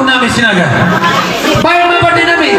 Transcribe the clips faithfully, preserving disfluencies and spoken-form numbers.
Nami Sinaga. Baen ma pande nami.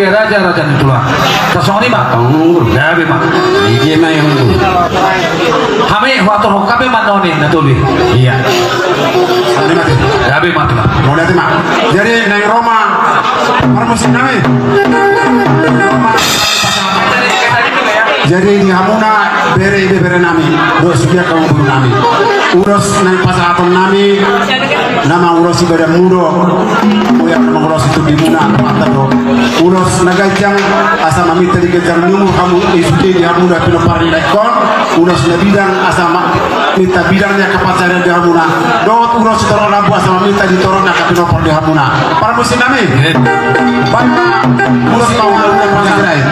Raja, raja ni tulang. Sasongon i ma. Gabe ma. Ije ma yang tu. Hami huatur ho gabe ma noni na tuli. Iya. Gabe ma tu. Mauliate ma. Jadi naeng ro ma parmusik nami. Jadi di hamuna bere, ibebere nami, dohot sude angka boru nami. Ulos naeng pasahaton nami, nama ulos i badanmu do. Molo na mangulosi tondimuna, mata do. Ulos na ganjang asa maminta di ganjang ni umur hamu, i sude di hamuna pinompar ni lae on. Ulos na bidang asa ma- Minta bidang ni angka pansarian di hamuna. Dohot ulos sitorop rambu asa maminta di torop ni angka pinompar di hamuna. Parmusik nami. Baik, ulos ma ulaon na pansarian.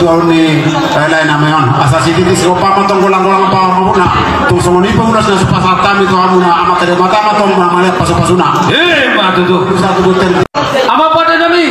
Tolu ni lae-lae nami on. Asa sititi sigopa ma tong golang-golang paor mabuna. Tung songon i pe unas na so pasahat hami tu hamuna, amanta Debata ma tong na mangalean pasu-pasuna. Ima tutu. Satu butir. Amang pande nami.